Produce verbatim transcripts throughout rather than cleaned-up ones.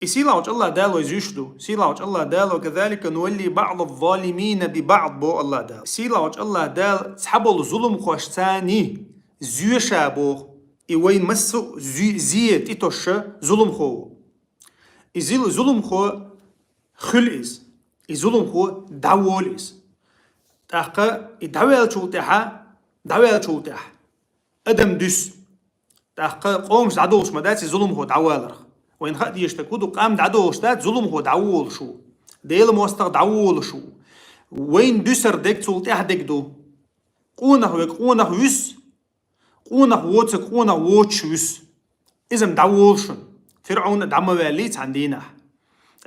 И сийлахьчу Аллах Дала вай зуьйш ду. Сийлахьчу Аллах Дала: «Ва казалика нувалли баъда залимина би баъд», бо Аллах Дала. Сийлахьчу Аллах Дала цхьаболу зуламхошцани зуьйш боху. И вайн массо а зуьй-, зе тӀетосуш зуламхо ву. И зил-, зуламхо хуьлу иза. И зуламхо дӀаволу иза. ТӀаккха и дӀаваьллачул тӀаьхьа, дӀаваьллачул тӀаьхьа адам дуьсу. ТӀаккха къомаш дӀадолуш ма дац и зуламхо дӀаваларх. Вайна хаа дезаш дерг хӀун ду, къам дӀадолуш дац, зуламхо дӀаволуш ву. Делан мостагӀа дӀаволуш ву. Вайна дуьсар дерг цул тӀаьхьа дерг ду. Къонах верг къонах вуьсу, къонах воцург къонах воцуш вуьсу. Иза-м дӀаволу шуна. ФирӀавн а дӀа ма ваьллий цхьана дийнахь.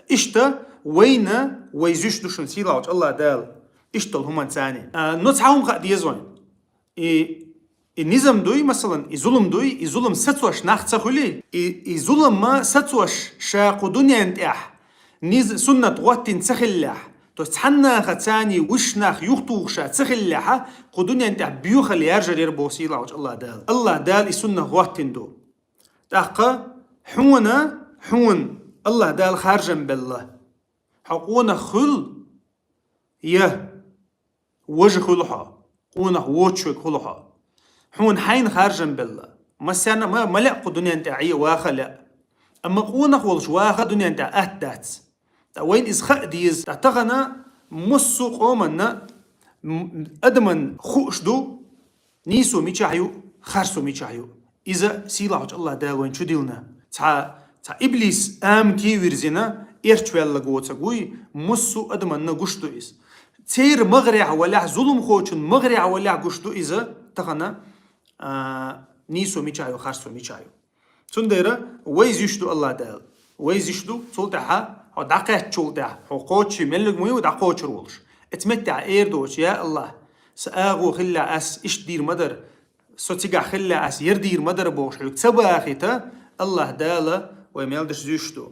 Иштта вайна вай зуьйш ду шуна сийлахьчу Аллах Дала. Иштта долу хӀуманцани. А, но цхьа хӀума хаа деза вайна. И, и низам дуй, масалан, и зулам дуй, и зулам сацош нах ца хуьлий, и, и зулам ма сацош ша кху дуьнен тӀехь низ-, суннат гӀоттина ца хиллехь, то есть цхьаннахацани вуьш нах юхатухуш ша ца хиллехьа, кху дуьнен тӀехь боьхалла яржар яра боху сийлахьчу Аллах Дала. Аллах Дала и суннат гӀоттина ду. ТӀаккха хьуна, хьуна Аллах Дала харжам белла. Хьо къонах хуьлу, я важа хуьлу хьо, къонах воцуш верг хуьлу хьо. Хьуна хьайна харжам белла. Массарна а ма, ма лаьа кху дуьнен тӀехь Ӏе ваха лаьа. Амма къонах волуш ваха дуьнен тӀехь атта дац. Ткъа вайна иза хаа деза. Ткъа тахана массо а къоманна, м, адаман хууш ду, нийсо мичахь ю, харцо мичахь ю. Иза сийлахьчу Аллах Дала вайна чудиллина. Цхьа, цхьа иблис амати вирзина, эрчваьлларг воцург вуй, массо а адаманна гуш ду иза. Церан магӀарехь валахь, зуламхочун магӀарехь валахь гуш ду иза тахана, а, нийсо мичахь ю, харцо мичахь ю. Цундела вай зуьйш ду Аллах Дала. Вай зуьйш ду, цул тӀаьхьа хьо дӀакхаьччул тӀаьхьа, хьо кхочуш мел верг ма ю дӀакхочур волуш. Оцу меттехь эр доцуш: «Я Аллах, сан агӀо хилла ас иштта дийр ма дара, со цигахь хилла ас яра дийр ма дара», бохуш хьоьга ца бахийта, Аллах Дала вай мел деш зуьйш ду.